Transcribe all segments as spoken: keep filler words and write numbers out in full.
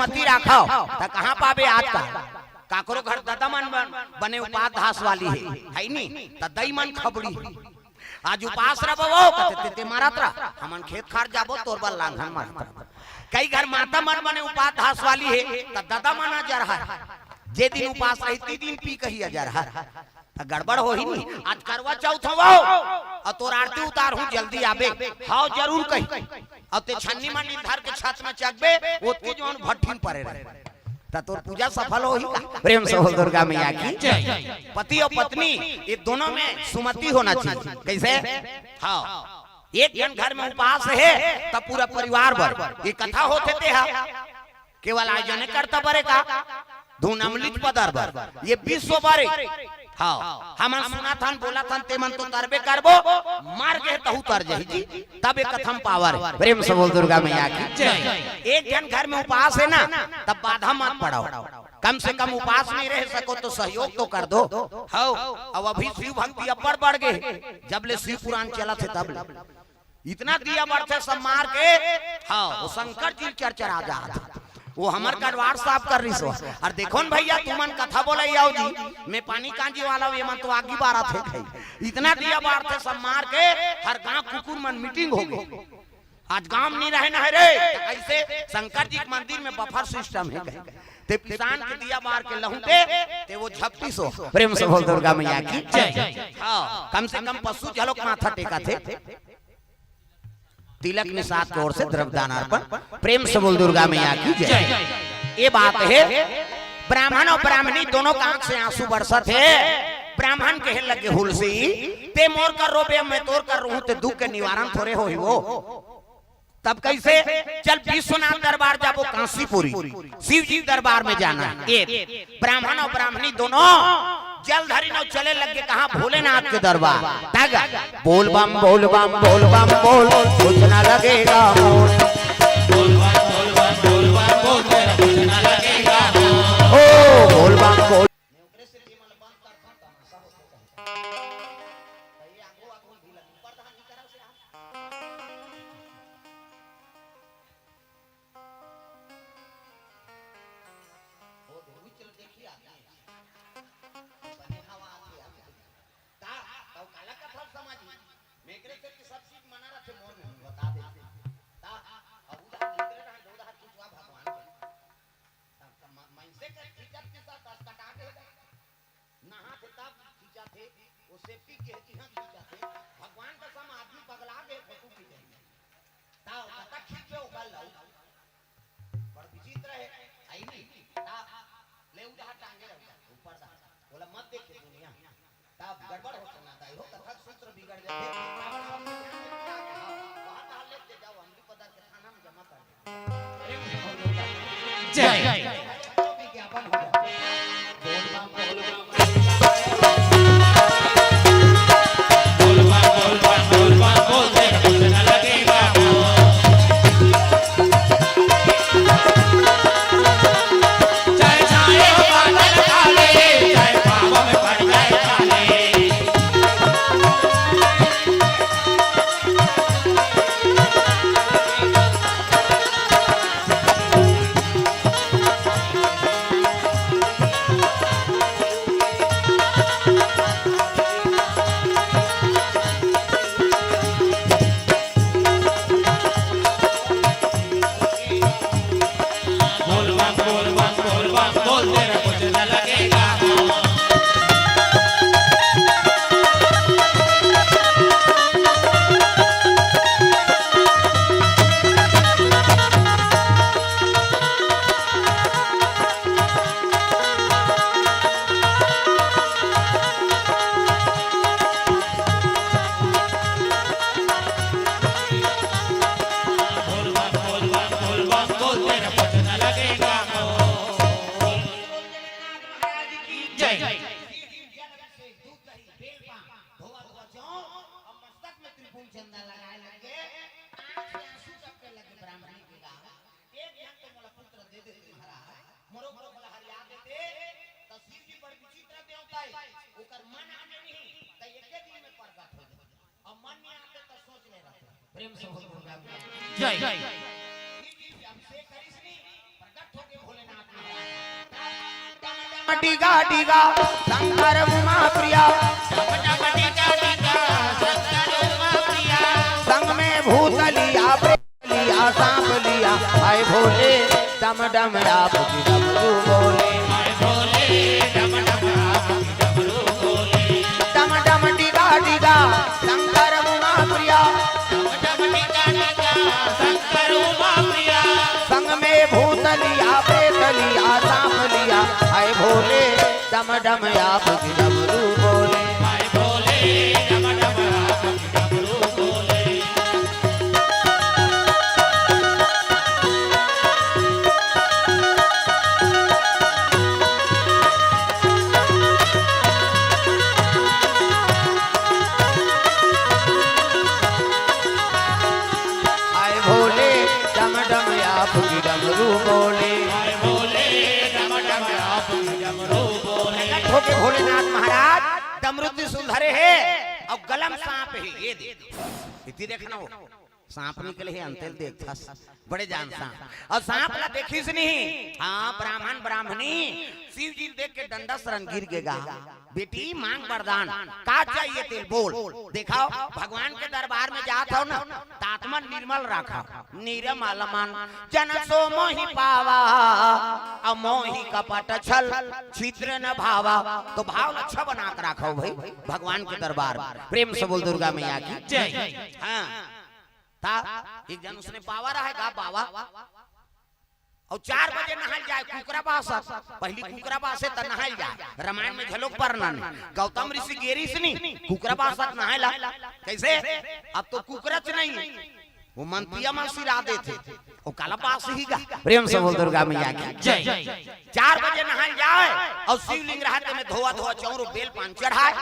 सुमति राखव, त कहाँ पाबे आजकल? काकरो घर ददा मन बन-, बने उपास धास वाली हे, हइ नी? त दई मन खबड़ी हे। आज उपास रबो वो, कथे, "ते, ते मारत रह, हमन खेत खार जाबो, तोर बर लांघन मारत रह।" कई घर माता मन बने उपास धास वाली हे, त ददा मन अजरहर। जे दिन उपास रही, ती दिन पी कही अजरहर। त गड़बड़ होही नी। आज करवा चौथ हवो, अउ तोर आरती उतारहूँ, जल्दी आबे। हव, जरूर कही। अउ ते छन्नी मंडी धर के छत में चघबे, ओतकी जोन भट्ठी में परे रहे। त तोर पूजा सफल होही का? प्रेम से बोल दुर्गा मैया की। जय। पति अउ पत्नी, ये दोनों में सुमति होना चाहिए। कइसे? हव। एक झन घर में उपास हे, त पूरा परिवार बर। ये कथा होथे ते हा। केवल आयोजन करता बरे का? धुन अमलित पदर बर। ये विश्व बरे। हव, हमन सुनत हन, बोलत हन, ते मन तो तरबे करबो, मर गे तहू तर जाही जी, तब ये कथा म power हे। प्रेम से बोल दुर्गा मैया की। जय। एक झन घर में उपास हे ना, तब बाधा मत पड़ाव। कम से कम उपास नहीं रह सको तो सहयोग तो कर दो। हव, अब अभी शिव भक्ति अब्बड़ बढ़ गे, जब ले शिव पुराण चलत हे तब ले। इतना दिया बरथे सब मार के, हव, वो शंकर जी चरचरा जात। वो हमर कटवार साफ कर रही सो। अउ देखो न भइया, तुमन कथा बोले आओ जी, मैं पानी कांजी वाला हूँ, ये मन तो आगी बारत हे खाई। इतना दिया बरथे सब मार के, हर गांव कुकुर मन meeting हो गे। आज गांव नहीं रहे ना हे रे, त कइसे शंकर जी के मंदिर में buffer system हे कहे। ते पिसान के दिया बार के लहुटे, ते वो झपटी सो। प्रेम से बोल दुर्गा मैया की जय। हव, कम से कम पशु झलोक माथा टेकथे। तिलक निषाद के ओर से द्रव्य दान अर्पण। प्रेम से बोल दुर्गा मैया की जय। जय। ये बात हे, ब्राह्मण अउ ब्राह्मणी दोनों के आंख से आंसू बरसत हे। ब्राह्मण कहे लगे, "हुलसी, ते मोर कर रोबे, मैं तोर कर रोहूं, ते दुख के निवारण थोरे होही वो।" तब कइसे? चल विश्वनाथ दरबार जाबो कांसीपुरी, शिव जी दरबार में जाना हे। एक ब्राह्मण अउ ब्राह्मणी दोनों जल धरिन अउ चले लगे कहाँ? भोलेनाथ के दरबार। तग बोल बम, बोल बम, बोल बम, बोल, कुछ ना लगेगा मोर। बोल बम, बोल बम, बोल बम, बोल, तेरा कुछ ना लगेगा मोर। ओ, बोल बम, बोल। वो धोबी चल देखी आदमी। बने हवा आती है। ता, तब काला कथा समझ। मेकरे से कि सब चीज मना रखे मोर में, बता दे। ता, अब उधार निकले रहे, दो उधार पूछवा भगवान के। तब, तब म-, मनसे कर खींचत के साथ दस कटा के नहा थे तब खींचा थे, वो सेफ्टी के इहाँ खींचा थे। भगवान कसम आदमी पगला गे फोटो खींचे। ता कतक खींचे ओकर लऊ। बड़ विचित्र हे, आई नहीं। ता ले उधार टांगे रह जा, ऊपर दा। बोला मत देखे दुनिया। ता गड़बड़ हो सुना ताई हो, कथा सूत्र बिगड़ जाथे। वहाँ तहाँ लेके जाओ, हम भी पदार्थ थाना में जमा कर दे। जय। जय। धोवत बचो, अब मस्तक में त्रिभुवन चंदा लगाए लगे, आंख से आंसू टपके लगे ब्राह्मणी के गाँव। एक झन तो मोला पुत्र दे दे महाराज, मोरो मोरो मोला हरिया दे दे, त शिव जी बड़ विचित्र देवता हे, ओकर मन आने नहीं, त एके दिन में प्रगट हो जाए। अब मन नहीं आते त सोच ले रहते। प्रेम से बोल दुर्गा मैया। जय। शिव जी अभिषेक करिस नहीं, प्रगट हो गए। डीगा डीगा शंकर उमा प्रिया, डम डम डीगा डीगा शंकर उमा प्रिया। संग में भूत लिया, प्रेत लिया, सांप लिया, हाय भोले डम डम आप की डमरू बोले। हाय भोले डम डम आप की डमरू बोले। डम डम डीगा डीगा शंकर उमा प्रिया, डम डम डीगा डीगा शंकर उमा प्रिया। संग में भूत लिया, प्रेत लिया, सांप लिया, हाय भोले डम डम आप की डमरू बोले। हाय भोले डम डम आप की डमरू बोले। हाय भोले डम डम आप की डमरू बोले। हाय भोले डम डम आप की डमरू बोले। प्रकट होके भोलेनाथ महाराज डमरू त्रिशूल धरे हे अउ गला म सांप हे। ये देख, इति देखना हो, सांप निकले हे, अंतेल देखथस, बड़े जान सांप। अउ सांप ला देखिस नहीं। हाँ, ब्राह्मण ब्राह्मणी शिव जी देख के डंडा सरन गिर गे गा। बेटी, मांग वरदान, का चाहिए तेल बोल। देखव, भगवान के दरबार में जात हव ना, त आत्मा निर्मल राखव, निरमल मन जन सो मोहि पावा, अउ मोहि कपट छल छिद्र न भावा। तो भाव अच्छा बना के राखव भाई, भगवान के दरबार में। प्रेम से बोल दुर्गा मैया की जय। हाँ, त एक जन उसने पावा रहा हे गा बाबा, अउ चार बजे नहाय ल जाय, कुकरा बासत। पहिली कुकरा बासे त नहाय ल जाय। रामायण में घलोक बरनन हे। गौतम ऋषि गे रिहिस नी, कुकरा बासत नहाय ला। कइसे? अब तो कुकराच नइ हे, वो मंतिया म सिरा देथे। वो काला बासही गा। प्रेम से बोल दुर्गा मैया की जय। चार बजे नहाय ल जाय अउ शिवलिंग रहय तेमे धोवा धोवा चउर बेल पान चढ़ाय।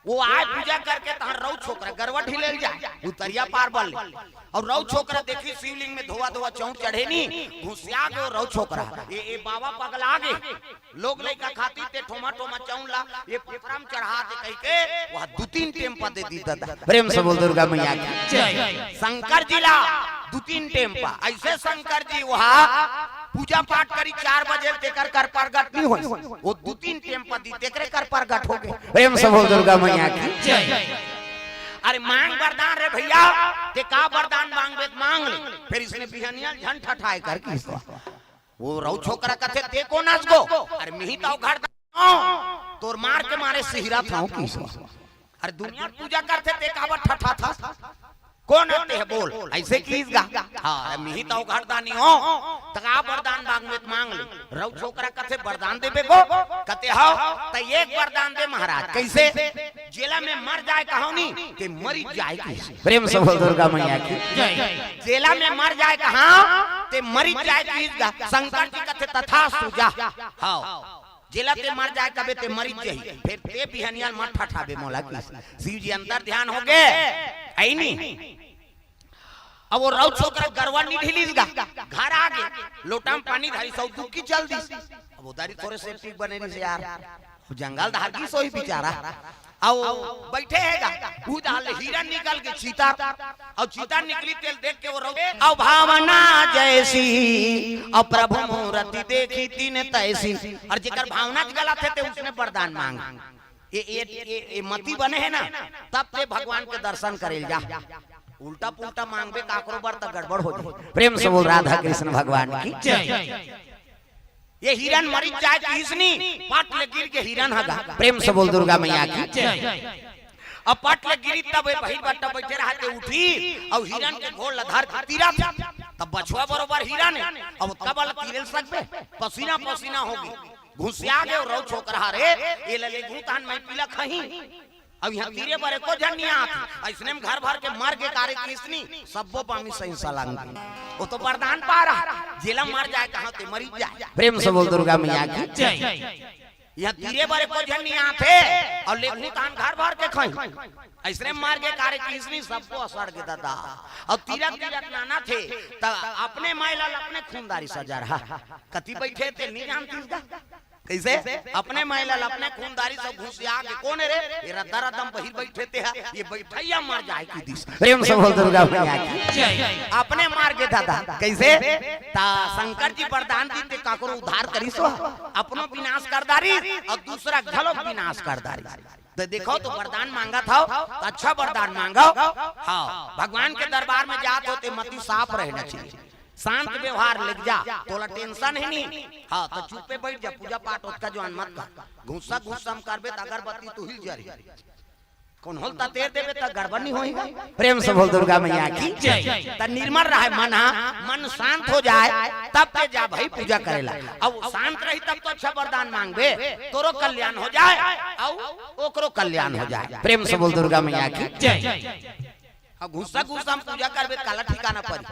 वो आय पूजा करके तहां रउ छोकरा गरवा ढिले ल जाय, उतरिया पार बल ले। अउ रउ छोकरा देखिस शिवलिंग में धोवा धोवा चउर चढ़े नी, घुसिया गे वो रउ छोकरा। ए, ए बाबा पगला गे, लोग लइका खाती ते ठोमा ठोमा चउर ला ए पथरा म चढ़ा दे कहिके, वह दू तीन टेम पा दे दिस दादा। प्रेम से बोल दुर्गा मैया की जय। शंकर जी ला दू तीन टेम पा, अइसे शंकर जी वह पूजा पाठ करी चार बजे, तेकर कर परगट नइ होय, वो दू तीन टेम पा दिस, तेकरे कर परगट हो गे। प्रेम से बोल दुर्गा मैया की जय। अरे मांग वरदान रे भइया, ते का वरदान मांगबे त मांग ले। फेर इसने बिहनिया झन ठठाय कर किहिस। वो रउ छोकरा कथे, ते कोन अस गो? अरे मिही तव घर दा-, तोर मार के मारे सिहरत हंव किहिस। अरे दुनिया पूजा करथे, ते काबर ठठाथस? कोन अस ते ह बोल? अइसे किहिस गा। हाँ, अरे मिही तव घर दानी हंव, त का वरदान मांगबे त मांग ले। रउ छोकरा कथे, वरदान देबे गो? कथे हव, त एक वरदान दे महाराज। कइसे? जेला में मर जाय कहंव नी, ते मरिच जाय किहिस। प्रेम से बोल दुर्गा मैया की जय। जेला में मर जाय कहंव, ते मरिच जाय किहिस गा। शंकर जी कथे, तथास्तु, जा। हव। जेला ते मर जाय कबे ते मरिच जाही, फेर ते बिहनिया ल मत ठठाबे मोला किहिस। शिव जी अंतर ध्यान हो गे, अइ नी। अब वो रउ छोकरा गरवा नइ ढिलिस गा, घर आ गे, लोटा म पानी धरिस अउ डुबकी चल दिस। अब वो दरी थोरे सेफ्टी बने रिहिस यार, वो जंगल धार गिस होही बिचारा। अउ बइठे हे गा, उही डाहर ले हिरन निकल गे चीता, अउ चीता निकलिस तेला देख के वो रउ, अउ भावना जैसी, अउ प्रभु मूरति देखी तिन तैसी। अउ जेकर भावना च गलत हे ते उसने वरदान मांग। ए, ए, ए, ए मति बने हे ना, तब ते भगवान के दर्शन करे ल जा। उल्टा पुल्टा मांगबे काकरो बर त गड़बड़ हो जाही। प्रेम से बोल राधा कृष्ण भगवान की जय। ये हिरन मरिच जाय किहिस नी, पट ले गिर गे हिरन ह गा। प्रेम से बोल दुर्गा मैया की जय। अब पट ले गिरिस तब ए बहिर बट्टा बइठे रहय ते उठिस, अउ हिरन के गोड़ ल धर के तीरत, तब बछवा बरोबर हिरन हे, अब ओतका बल तीरे ल सकबे, पसीना पसीना हो गे। घुसिया गे अउ रउ छोकरा ह रे, ए ले लेगहूं तहां मैं पीला खहीं। अब इहां तीरे बर एको झन नइ आत। अइसने म घर भर के मर गे कारे किहिस नी, सब्बो पामी सइंसा लांग गे। वो तो वरदान पा रहा, जेला मर जाय कहंव ते मरिच जाय। प्रेम से बोल दुर्गा मैया की जय। इहां तीरे बर एको झन नइ आत हे, अउ लेगहूं तहां घर भर के खहीं। अइसने म मर गे कारे किहिस नी, सब्बो असड़ गे दादा। अउ तीरत तीरत नानत हे, त अपने माई लाल अपने खूनदारी सजा रहा। कति बइठे ते नइ जानतिस गा। कइसे? अपने महिला ल अपने खूनदारी से घुसिया के, "कोन हे रे? ये रद्दा रद्दा म बहिर बइठे ते हा, ये बइठइया मर जाए," कहि दिस। प्रेम से बोल दुर्गा मैया की। जय। अपने मार गे दादा। कइसे? त शंकर जी वरदान दीन ते काकरो उद्धार करिस हो, अपनो विनाश कर डारिस अउ दूसरा घलो विनाश कर डारिस। त देखव तो वरदान मांगत हव, त अच्छा वरदान मांगव। हाँ, भगवान के दरबार में जात हो ते मति साफ रहना चाहिए। शांत व्यवहार लेके जा, तोला tension हे नहीं। हाँ, त चुप्पे बइठ जा, पूजा पाठ ओतका जुवान मत कर। घुस्सा घुस्सा म करबे त अगरबत्ती तुहिल जरही। कोनो ल ततेर देबे त गड़बड़ नहीं होही गा। प्रेम से बोल दुर्गा मैया की। जय। त निर्मल रहय मन, हाँ, मन शांत हो जाए, तब ते जा भई पूजा करे ला। अउ शांत रही तब तो अच्छा वरदान मांगबे, तोरो कल्याण हो जाए अउ ओकरो कल्याण हो जाए। प्रेम से बोल दुर्गा मैया की। जय। अउ घुस्सा घुस्सा म पूजा करबे त काला ठिकाना परी।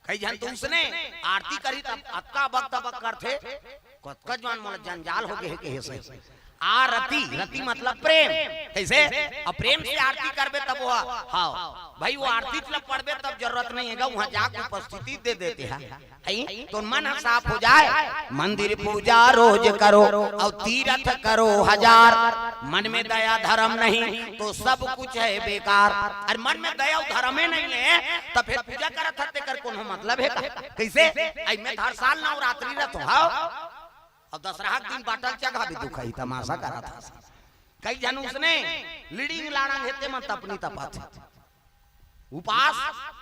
कई झन तो उसने आरती करही त अतका अबक तबक करथे, कतका जुवान मोला जंजाल हो गे हे कहे से। आरती, रति मतलब प्रेम। कइसे? अब प्रेम से आरती करबे तब वो, हाँ, भई वो आरती ल पढ़बे तब जरूरत नहीं हे गा, उहाँ जाके उपस्थिति दे देते हैं। हई? तो मन ह साफ हो जाए। मंदिर पूजा रोज करो अउ तीरथ करो हजार, मन में दया धर्म नहीं तो सब कुछ है बेकार। अरे मन में दया अउ धर्मे नहीं हे, त फेर पूजा करत हस तेकर कोनो मतलब हे का? कइसे? अई में त हर साल नवरात्रि रहिथों, हाँ? अउ दसरहा के दिन बाटल चघाबे, दुखही तमाशा करत हस। कई झन उसने लिड़िंग लाड़ंग हे ते मन तपनी तपत हे। उपास,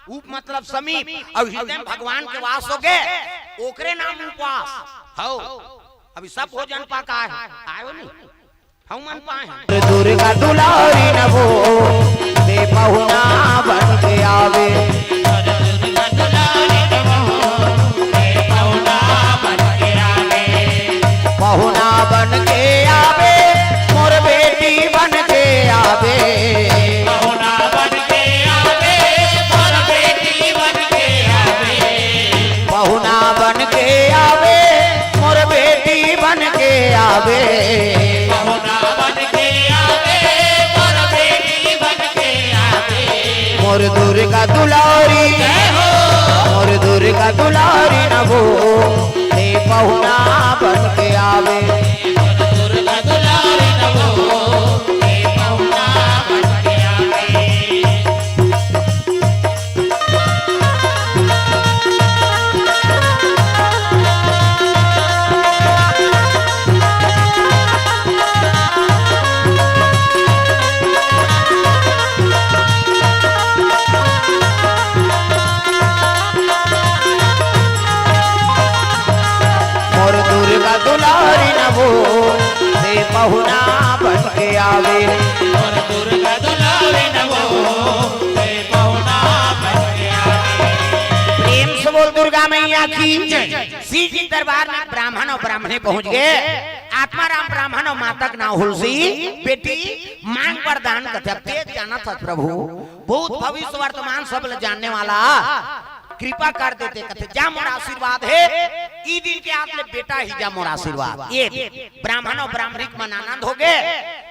उप मतलब समीप, अउ हृदय में भगवान के वास हो गे, ओकरे नाम उपास। हव, अभी सब भोजन पाका हे, आयो नहीं? हव मन पाए हन। दुर्गा दुलारी नभो, ते पहुना बन के आवे। पहुना बन के आवे, मोर बेटी बन के आवे। पहुना बन के आवे, मोर बेटी बन के आवे। पहुना बन के आवे, मोर बेटी बन के आवे। पहुना बन के आवे, मोर बेटी बन के आवे। मोर दुर्गा दुलारी, जय हो। मोर दुर्गा दुलारी नभो, ते पहुना बन के आवे। मोर दुर्गा दुलारी नभो, ते पहुना बन के आवे। मोर दुर्गा दुलारी नभो, ते पहुना बन के आवे। मोर दुर्गा दुलारी नभो, ते पहुना बन के आवे। प्रेम से बोल दुर्गा मैया की जय। शिव जी दरबार में ब्राह्मण अउ ब्राह्मणी पहुंच गे। आत्माराम ब्राह्मण अउ माता के नाव हुलसी, बेटी मांग वरदान कथे। अब तें जानत हस प्रभु, भूत भविष्य वर्तमान सब ल जानने वाला, कृपा कर देते कथे, जा मोर आशीर्वाद हे, ई दिन के आज ले बेटा ही जा मोर आशीर्वाद। ये ब्राह्मण अउ ब्राह्मणी के मन आनंद हो गे,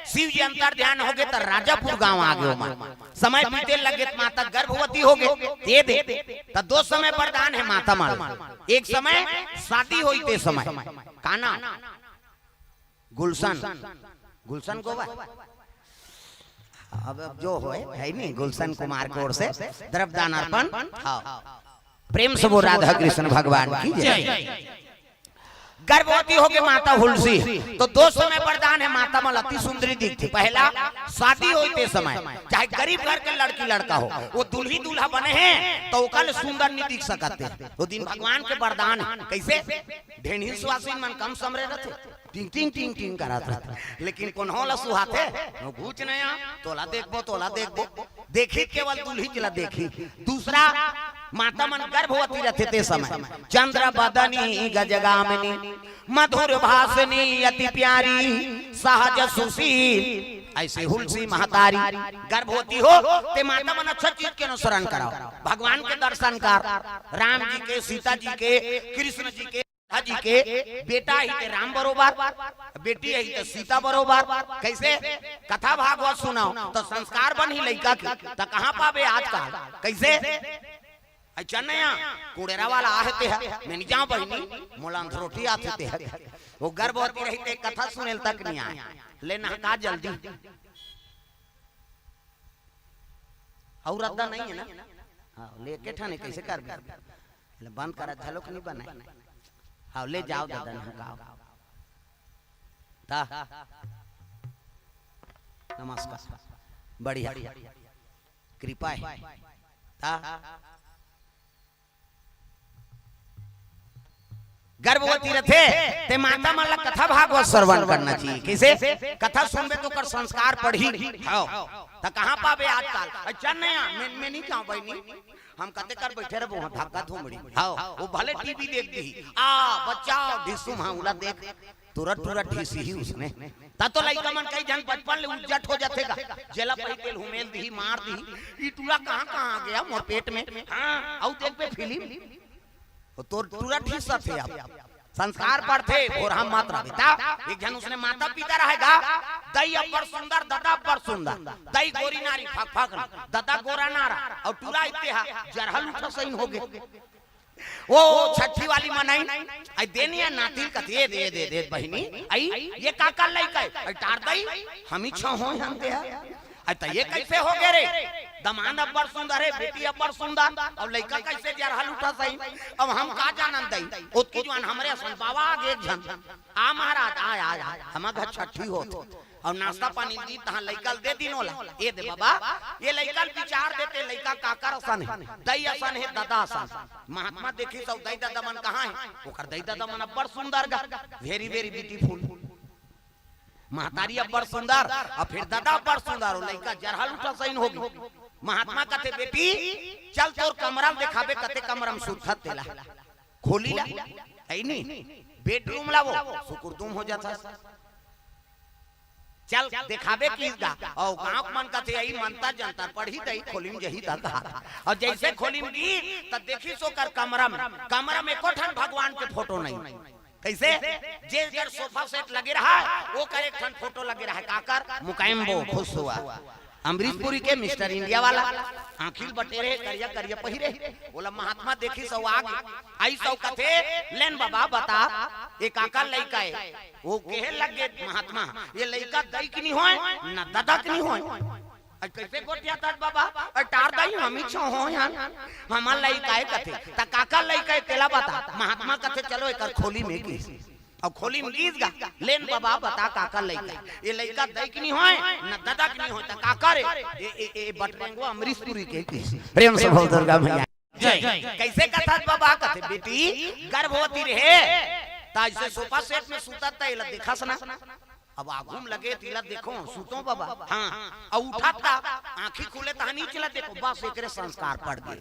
शिव जी अंतर ध्यान हो गे, त राजापुर गांव आ गे ओमन। समय बीते लगे त माता गर्भवती हो गे, दे दे। त दो समय वरदान हे माता मन। एक समय शादी होई ते समय। का नाम? गुलशन। गुलशन गोबर। अब जो होय, हे नहीं, गुलशन कुमार के ओर से द्रव्यदान अर्पण। हाँ। प्रेम से बोल राधा कृष्ण भगवान की जय। जय। गर्भवती हो गे माता हुलसी, तो दो समय वरदान हे माता मन अति सुंदरी दिखथे। पहला, शादी होई ते समय, चाहे गरीब घर के लड़की लड़का हो, वो दुल्ही दूल्हा बने हे, त ओकर ले सुंदर नहीं दिख सकत हे। वो दिन भगवान के वरदान हे। कइसे? ढेंढी सुवासिन मन कम समरे रथे, टिंग टिंग टिंग टिंग करत रथे, लेकिन कोनो ला सुहाथे, नो घूच नया, तोला देखबो, तोला देखबो। देखी केवल दुल्ही ला देखी। दूसरा, माता मन गर्भवती रथे ते समय, चंद्र बदनी गजगामिनी, मधुर भाषिनी अति प्यारी, सहज सुशील। अइसे हुलसी महतारी गर्भवती हो, ते माता मन अच्छा चीज के अनुसरण कराओ, भगवान के दर्शन कर, राम जी के, सीता जी के, कृष्ण जी के, राधा जी के। बेटा ही ते राम बरोबर, बेटी ही ते सीता बरोबर। कइसे? कथा भागवत सुनाओ त संस्कार बनही लइका के, त कहाँ पाबे आजकल? कइसे? अच्छा नया कुड़ेरा वाला आहे ते ह, मैं नहीं जाऊं बहिनी, मोला अंधरोटी आथे ते ह। वो गर्भवती रही ते कथा सुनेल तक नहीं आए। ले नहका जल्दी। अउ रद्दा नहीं है ना? हाँ, ले के ठाने कैसे कर दे? ले बंद करा, झलक नहीं बनाए। हाँ, ले जाओ दादा, नहकाओ। ता। नमस्कार। बढ़िया। कृपा है। ता। गर्भवती रथे, ते माता मन ला कथा भागवत श्रवण करना चाहिए। कैसे? कथा सुनबे तो ओकर संस्कार पढ़ी। हाँ। त कहाँ पाबे आजकल? अच्छा नया, मैं, मैं नहीं जाऊं बहिनी। हम कते कर बैठे रहबो, वहाँ धक्का धूमड़ी। हाँ, वो भले टीवी देख दी। आ, बचाओ, ढिसुम, हाँ, उला देख। तुरंत, तुरंत ढीसी ही उसने। ता तो लइका मन कई झन बचपन ले उज्जट हो जाथे गा। जेला पही तेल हुमेल दिही, मार दिही। ई टूरा कहाँ, कहाँ आ गया मोर पेट में? हाँ, अउ देखबे फिल्म। वो तोर टूरा ढीसा थे अब। संस्कार पढ़थे, भोरहा मत रह बेटा। एक झन उसने माता पिता रहेगा, दई अब्बड़ सुंदर, ददा अब्बड़ सुंदर। दई गोरी नारी फक फक, ददा गोरा नारा, अउ टूरा इत्ते हा, जरहल उठा सइन होगे। ओ छट्ठी वाली मनई, आई देनिया नातिल कथे, "ए दे, दे, दे, बहिनी, आई, ये काकर लइका हे?" आई टार दई, "हम ही छह होय हन ते हा।" आई त ये कैसे हो गए रे? दमांद अब्बड़ सुंदर हे, बेटी अब्बड़ सुंदर, अउ लइका कैसे जरहल उठा सही? अब हम का जानन दई? ओतकी जुआन हमरे असन बाबा आगे एक झन, "आ महाराज, आ, आ, आ, हमर घर छट्ठी होत।" अउ नाश्ता पानी दी, तहाँ लइका ल दे दिन ओला। ए दे बाबा, ये लइका ल विचार देते, लइका काकर असन हे, दई असन हे, ददा असन। महात्मा देखिस अउ दई ददा मन कहाँ हे? ओकर दई ददा मन अब्बड़ सुंदर गा, very, very beautiful। महतारी अब्बड़ सुंदर, अउ फिर ददा अब्बड़ सुंदर, ओ लइका जरहल उठा सइन होगे। महात्मा कथे, "बेटी, चल तोर कमरा ल देखाबे, कते कमरा म सुतत तेला। खोली ला, है नी, बेडरूम ला वो, सुकुरदुम हो जाथस।" चल देखाबे किस गा। अउ गांव के मन कथे, "अई मंतर जंतर पढ़ही दई, खोली म जही ददा।" अउ जैसे खोली म गी, त देखिस ओकर कमरा म, कमरा म एको ठन भगवान के फोटो नहीं। कैसे? जे जर सोफा सेट लगे रहा, ओकर एक ठन फोटो लगे रहा। काकर? मुकायम्बो खुश हुआ। अमरीश पुरी के मिस्टर इंडिया वाला, आँखी ल बटेरे, करिया करिया पहिरे। ओला महात्मा देखिस अउ आगे, आइस अउ कथे, "लेन बाबा बता, ये काकर लइका हे?" ओ कहे लगे महात्मा, "ये लइका दई के नी होय, न ददा के नी होय।" अरे कैसे गोठियाथस बाबा? अरे टार दई, हम ही छो होय हन। हमर लइका हे कथे, "त काकर लइका हे तेला बता।" महात्मा कथे, "चलो एकर खोली म गिस।" अउ खोली म गिस गा, "लेन बाबा बता काकर लइका हे?" "ये लइका दई के नी होय, न ददा के नी होय, त काकर हे?" "ए, ए, ए बटरेंगो अमरीश पुरी के गिस।" प्रेम से बोल दुर्गा मैया। जय। कैसे कथस बाबा? कथे, "बेटी गर्भवती रहे, त ऐसे सोफा सेट म सुतत त एला देखस ना।" अब आगू म लगे तिला देखो, सुतो बाबा। हाँ, अउ उठत त आँखी खुले तहाँ नीचे ला देखो, बस एकरे संस्कार पड़ गे।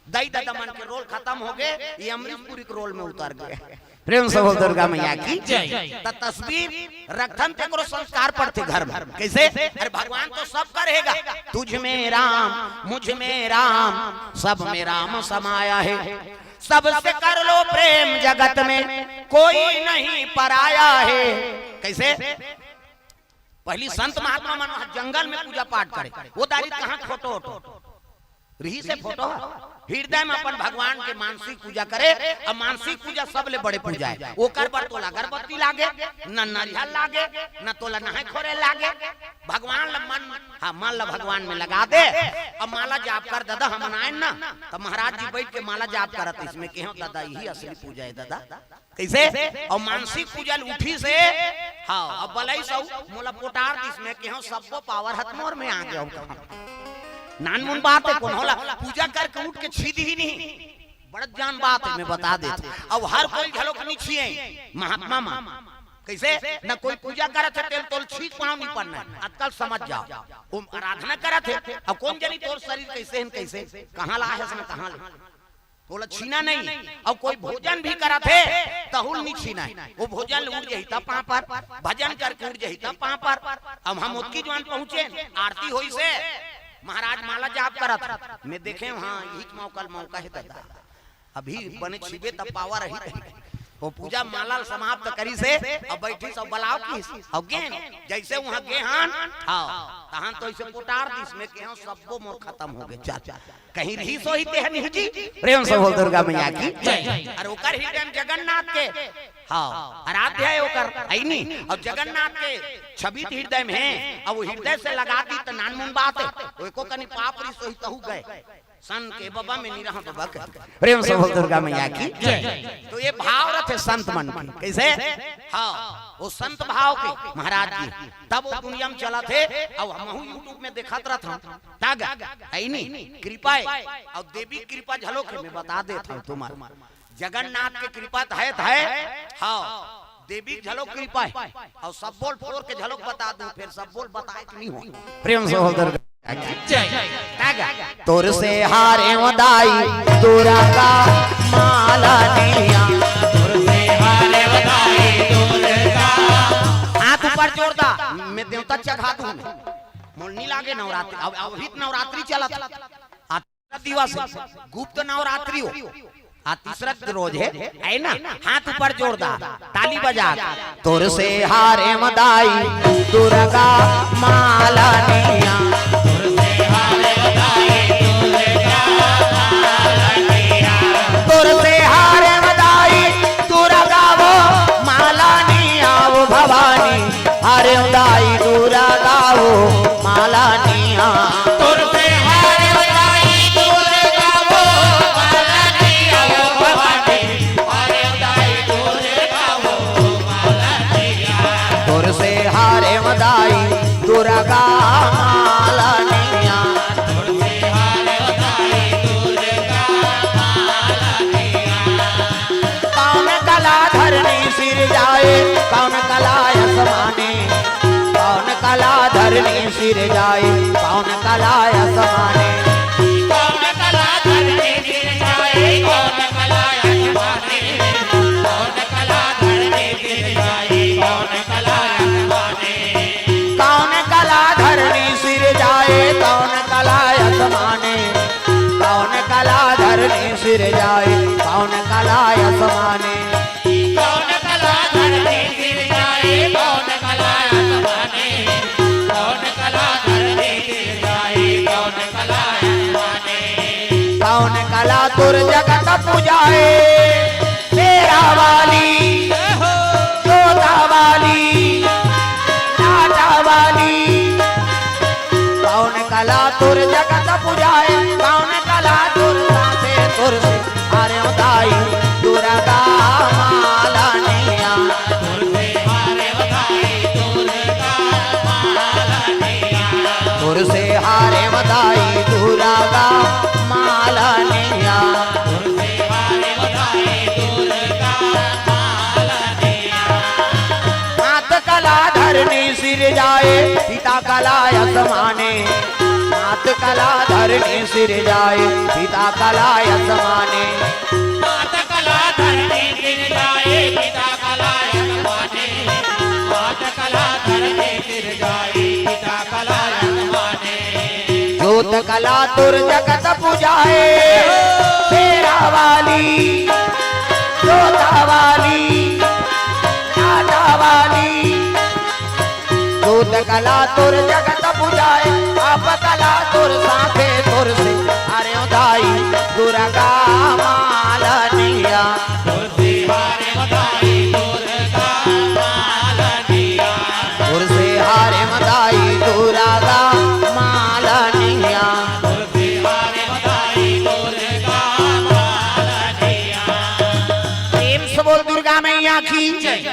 दई ददा मन के रोल खतम हो गे, ये अमरीश पुरी के रोल म उतर गे। प्रेम से बोल दुर्गा मैया की जय। त तस्वीर रखथन तेकरो संस्कार पड़थे घर म। कैसे? अरे भगवान तो सब कर हे गा, "तुझ में राम, मुझ में राम, सब में राम समाया है।" सबसे कर लो प्रेम जगत में, कोई नहीं पराया है। कैसे? पहली संत महात्मा मन वहाँ जंगल म पूजा पाठ करे, ओ दारी कहाँ फोटो ओटो रिहिसे फोटो ह? हृदय म अपन भगवान के मानसिक पूजा करे, अउ मानसिक पूजा सबले बड़े पूजा हे। ओकर बर तोला अगरबत्ती लागे, न नरिहर लागे, न तोला नहाय खोरे लागे। भगवान ल मन, हाँ, मन ल भगवान म लगा दे। अब माला जाप कर ददा, हमन आएन ना, त महाराज जी बइठ के माला जाप करत, इसमें केहेंव ददा, इही असली पूजा हे ददा। कैसे? अउ मानसिक पूजा ल उठिस हे, हाँ, अब बलइस अउ मोला पोटार दिस, मैं केहेंव सब्बो पावर हत मोर म आ गे। नानमुन बात हे, कोनो ला पूजा करके उठ के छी दिही नहीं, बड़ जान बात हे, मैं बता देत हँव। अब हर कोई घलोक नी छिये, महात्मा मन। कैसे? न कोई पूजा करत हे, तेल तोल छींच पाँव नी पड़ना हे। आजकल समझ जाओ, वो आराधना करत हे, अब कोन जनी तोर शरीर कैसे हे, कैसे, कहाँ ला हे, कहाँ ले, तोला छीना नहीं। अउ कोई भोजन भी करत हे, तहू ल नी छीना हे। वो भोजन ल उठ जही त पाँव पर, भजन करके उठ जही त पाँव पर। अब हम ओतकी जुआन पहुँचे, आरती होइस हे, महाराज माला जाप करत, मैं देखेंव, हाँ, इहीच मौका ल मौका हे ददा। अभी बने छीबे त पावर अही। वो पूजा माला ल समाप्त करिस हे, अउ बइठिस अउ बलाव किहिस, अउ गेन, जइसे उहाँ गे हन, हाँ, तहन तो अइसे पोटार दिस, में केहेंव सब्बो मोर खतम होगे, चल, कहीं रिहिस होही तेह निहजी। प्रेम से बोल दुर्गा मैया की जय। अरे ओकर हृदय में जगन्नाथ के, हाँ, आराध्य हे ओकर, हइ नी? अउ जगन्नाथ के छबित हृदय में हे, अउ वो हृदय से लगा दी त नानमुन बात हे, वो एको कनी पाप रिहिस होही तहू गे। संत के बबा में निरहा बबा कर। प्रेम से बोल दुर्गा मैया की जय। तो ये भाव रथे संत मन के। कइसे? हाँ, वो संत भाव के महाराज जी। तब वो दुनिया में चलत हे, अउ हमहू YouTube में देखत रहत हन। तागा, हइ नी, कृपा हे, अउ देवी कृपा झलोक हे, में बता देत हँव तुम्हर। जगन्नाथ के कृपा त हे, त हे, हाँ, देवी के झलोक कृपा हे, अउ सब्बो ल फोर के झलोक बता दूँ, फेर सब्बो ल बताए के नइ होय। प्रेम से बोल दुर्गा की जय। तागा, तोर से हारेंव दाई दुर्गा मालनिया। तोर से हारेंव दाई दुर्गा। हाथ ऊपर जोर दा, में देवता चघा दूँ। मोला नइ लागे नवरात्रि, अब, अभी त नवरात्रि चलत। आ तीसरा दिवस हे, गुप्त नवरात्रि हो। आ तीसरा रोज हे, हइ ना? हाथ ऊपर जोर दा, ताली बजा। तोर से हारेंव दाई दुर्गा मालनिया। तोर से हारेंव दाई दुर्गा मालनिया। तोर से हारेंव दाई दुर्गा वो मालनिया वो भवानी। हारेंव दाई दुर्गा वो मालनिया। तोर से हारेंव दाई दुर्गा वो मालनिया वो भवानी। हारेंव दाई दुर्गा वो मालनिया। तोर से हारेंव दाई दुर्गा मालनिया। तोर से हारेंव दाई दुर्गा मालनिया। कौन कला धरनी सिरजाए, कौन कला असमाने। कौन कला धरनी सिरजाए, कौन कला असमाने। कौन कला धरनी सिरजाए, कौन कला असमाने। कौन कला धरनी सिरजाए, कौन कला असमाने। कौन कला धरनी सिरजाए, कौन कला असमाने। कौन कला धरनी सिरजाए, कौन कला असमाने। कौन कला धरनी सिरजाए, कौन कला असमाने। कौन कला धरनी सिरजाए, कौन कला असमाने। कौन कला तोर जगत पूजाए, शेरा वाली, जोता वाली, लाटा वाली। कौन कला तोर जगत पूजाए, कौन कला तोर साथे तोर से हारेंव दाई दुर्गा मालनिया। तोर से हारेंव दाई दुर्गा मालनिया। तोर से हारेंव दाई दुर्गा मालनिया। तोर से हारेंव दाई दुर्गा मालनिया। हाथ कला धरनी सिरजाए, पिता कला असमाने। हाथ कला धरनी सिरजाए, पिता कला असमाने। हाथ कला धरनी सिरजाए, पिता कला असमाने। हाथ कला धरनी सिरजाए, पिता कला असमाने। जोत कला तोर जगत पूजाए, शेरा वाली, जोता वाली, लाटा वाली। जोत कला तोर जगत पूजाए, आप कला तोर साथ